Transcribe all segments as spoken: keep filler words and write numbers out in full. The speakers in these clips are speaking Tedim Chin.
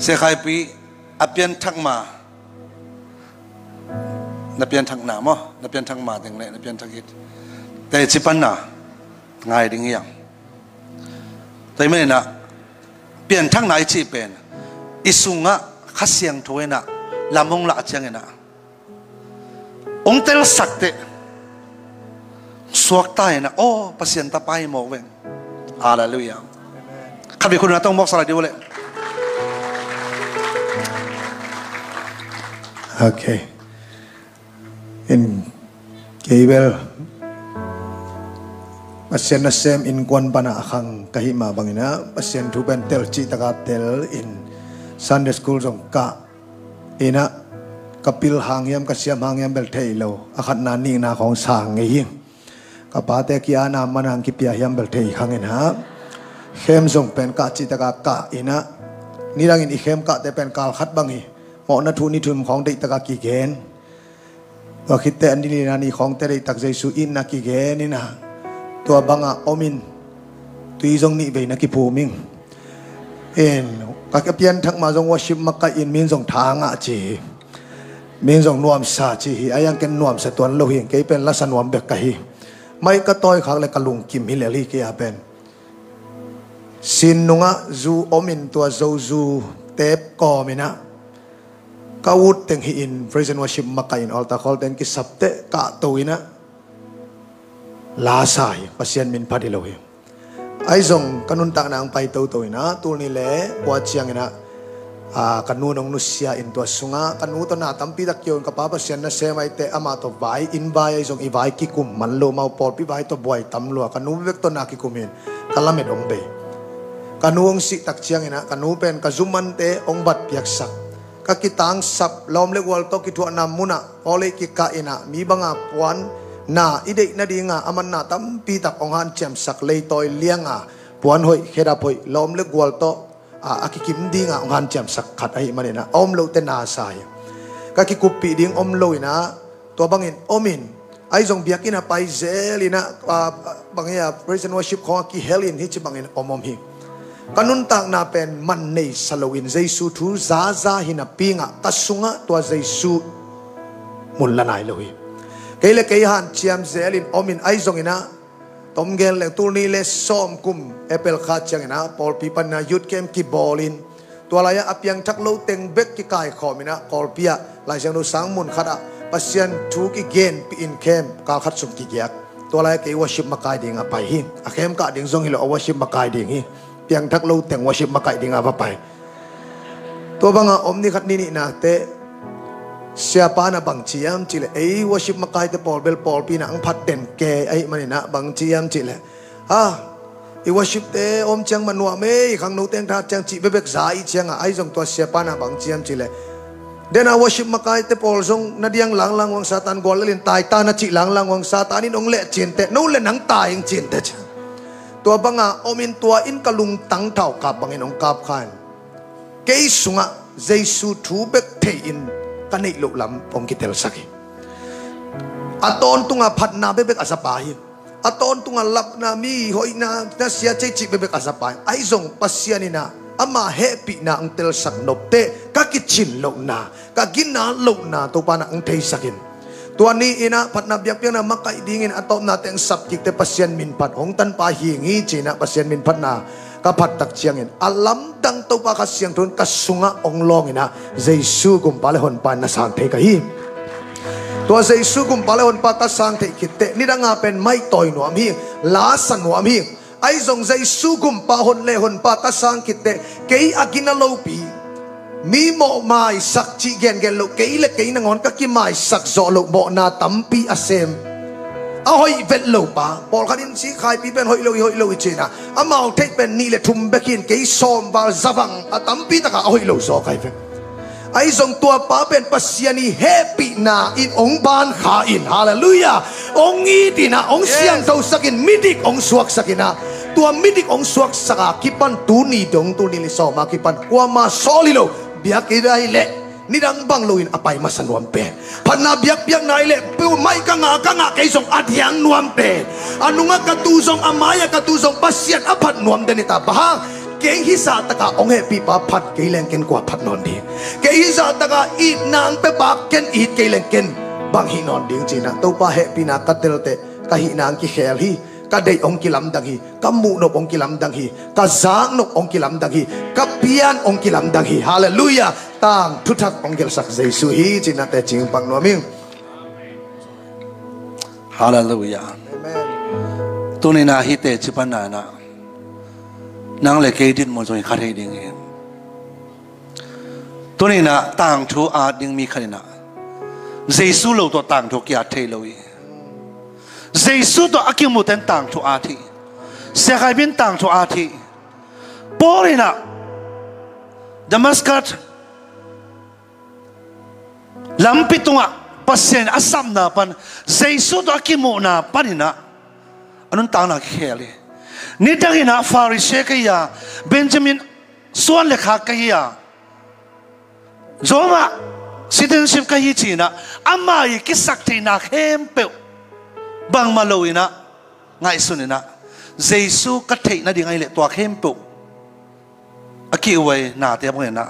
Sia Khai Pi, a pianthak ma, na pianthakna maw, na pianthak ma ding le na pianthak it teci panna ngai ding hi hang. Tua ahih manin ah pianthakna i cih pen i sungah Kha Siangtho in ah lam hong lah ciangin ah hong telsak teh suakta in ah, aw, Pasian tapa hi mawk veng. Halleluiah. Khat vei khut nung ah tong mawksak lai dih uh leh. Ok. In kei bel Pasian nasem innkuan panah a khang ka hih mah bangin ah Pasian thu pen tel cih takah tel in Sunday school zong kah in ah ka pil hang hiam ka siam hang hiam bel thei lo. A khatna nihna khawng sang ngei hi. Ka pate ki-ana man hang kipia hiam bel thei khang in ah khem zong pen kah cih takah kah in ah nidangin i khem kahte pen kal khat bang hi. Mawhna thu ni thum khawng deih takah kigen. Tua khitteh a ni lina ni khawngte deihtak Jesu itna kigen in ah tua bangah om in tui zong nih vei na kiphum ing. In ka pianthak ma zong worship makaih in min zong tha ngah ci hi. Min zong nuamsa ci hi. A iang ken nuamsa tuan lo hi. Kei pen lasa nuam bek ka hi. Mai ka tawi khak le ka lungkim hi lel hi kei a pen. Sin nungah zu om in tua zo zu tep kawm in ah ka ut teng hi in praise and worship makaih in altar call teng kisap teh kahto in ah lasa hi. Pasian min phat hi lo hi. Ahi zong ka nuntakna hong pai toto in ah tul nih le kua ciangin ah, ah, ka nu nong nusia in tua sungah ka nu tawh na tampi tak kio in ka pa Pasian nasem ahih teh amah tawh vai, inn vai ahi zong i vai kikum man lo, amau pawlpi vai tawh buai tam lua, ka nu bek tawh na kikum in ka lamet hong bei. Ka nu hong sih tak ciangin ah ka nu pen ka zumante hong bat piaksak. Ka kitangsap lawm le gual tawh kithuahna munah pawlei kikah in ah mi banga puan na i deih nadinga a manna tampi tak hong hanciamsak, leitawi lianga puan hoih, khedap hoih, lawm le gual tawh a, a kikim dinga hong hanciamsak khat ahih manin ah a om lote nasa hi. Ka kikuppih ding om lo in ah tua bangin om in, ahi zong biakinn a pai zel in ah, a, bang hi a, praise and worship khawng a kihel in hih ci bangin om om hi. Ka nuntakna pen man nei sa loin Jesu thu zaza hi napi in ah ka sungah tua Jesu mun la nai lo hi. Kei le kei hanciam zel in om in ahi zong in ah tom gen leng tul nih le sawm kum April kha ciangin ah pawlpi panin ah youth camp kibawl in tua lai-ah a piangthak lo teng bek kikaikhawm in ah Kawlpi ah Lai Siangtho sang mun khatah Pasian thu kigenpih in camp kal khat sung kigiak. Tua lai-ah kei worship makai dingah pai hi. A camp kah ding zong hi lo, a worship makai ding hi. Piangthak lo teng worship makai dingah va pai. Tua banga om ni khat ni nihna teh siapa na bang ci hiam cih leh, ei worship makaite pawl bel pawlpi in ah ang phat den kei ahih manin ah bang ci hiam cih leh, a, i worship te om ciang mah nuam ei, khangno teng that ciang cih bekbek za i ciangah ahi zong tua siapa na bang ci hiam cih leh, den a worship makaite pawl zong na diang langlang uang Satan gual lelin taita na cih langlang uang Satan in hong leh cin teh no le nang tai ing cin teh ci. Tua banga om in tua in ka lungtang thaukap bangin hong kap kha in kei sungah Jesu thu bek thei in ka neih loh lam hong kitelsak hi. A tawntunga phatna bekbek a zapa hi. A tawntunga lapna, mi hoihna, na sia cei cih bekbek a zapa hi. Ahi zong Pasian in ah ama hehpihna hong telsak nop teh ka kicin lohna, ka gina lohna Topa in ah hong theisak in. Tua ni in ah phatna biakpiakna makaih dingin a tawpna teng sap kik teh Pasian min phat hong tanpa hing hi ci in ah Pasian min phatna ka phat tak ciangin a lamdang Topa Kha Siangtho in ka sungah hong lawng in ah Jesu gumpa le honpa in na sang thei ka hi. Tua Jesu gumpa le honpa ka sang theih khit teh nidanga pen maihtawi nuam hi, lasa nuam hi. Ahi zong Jesu gumpa hon le honpa ka sang khit teh kei a gina lopi, mi mawh maisak cih gengen loh, kei le kei nangawn ka kimaisak zawh loh mawhna tampi a sem. A hoih vet lo pa, pawlkhat in ci Khai Pi pen hoih lo hi, hoih lo hi ci in ah amau theih pen nih le thum bek hi in kei sawm val za vang a tampi takah a hoih lo zaw kai vek. Ahi zong tua pa pen Pasian i hehpihna in hong ban kha in, halleluiah, hong it in ah hong siangthosak in, midik hong suaksak in ah tua midik hong suaksak a kipan tuni dong, tuni le sawm a kipan kuama sawl hi lo, biakinn ah hi leh nidang bang loin a pai masa nuam pen phatna biakpiakna hi leh peuhmah ka ngah, ka ngah kei zong a diang nuam pen a nungah ka tu zong a mai-ah ka tu zong Pasian a phat nuam den hi ta. Bang hang? Kei hih zahtakah hong hehpihpa phat kei leng ken kua phat nawn ding? Kei hih zahtakah itna hong piapa ken it kei leng ken bang hih nawn ding? Cinah Topa hehpihna ka telteh ka hihna hong kikhel hi. Ka deih hong kilamdang hi. Ka muhnop hong kilamdang hi. Ka zaknop hong kilamdang hi. Ka pian hong kilamdang hi. Halleluiah. Tangthu thak hong gelhsak Jesu hi. Cinah teci hong pak nuam ing. Halleluiah. Amen. Tuninah hih teci panah nang le kei dinmun zong hi kha thei ding hi. Tuninah tangthu at ding mi khat inah Jesu lo tawh tangthu ki-at thei lo hi. Jesu tawh a kimuhten tangthu at hi. Sia Khai Bun tangthu at hi. Paul inah Damascus lampi tungah Pasian a sapna pan, Jesu tawh a kimuhna paninah a nuntakna kikhel hi. Nidang inah Pharisee ka hi a, Benjamin suan le khak ka hi a, Roma citizenship ka hi cinah ama ii kisaktheihna khempeuh bangmah lo inah ngaihsun inah Jesu ka theih nading ahih leh tua khempeuh a kihuai nate bang inah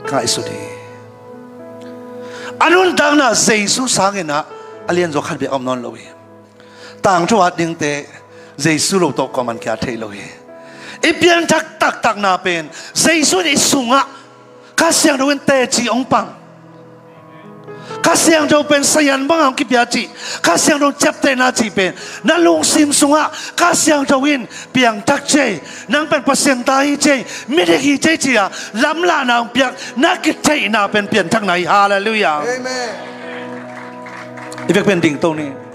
ka ngaihsut hi. A nuntakna Jesu sanginah a lianzaw khat bek a om nawn lo hi. Tangthu at dingte Jesu lo tawh kuaman ki-at thei lo hi. I pianthak taktakna pen Jesu in i sungah Kha Siangtho in teci hong pang. Kha Siangtho pen sazian bangah hong kipia cih, Kha Siangtho ciaptehna cih pen na lungsim sungah Kha Siangtho in piangthak cei, nang pen Pasian ta hi cei, midik hi cei ci-a lamlahna hong piak na kitheihna pen pianthakna hi. Halleluiah. Amen. I vek pen dingto ni.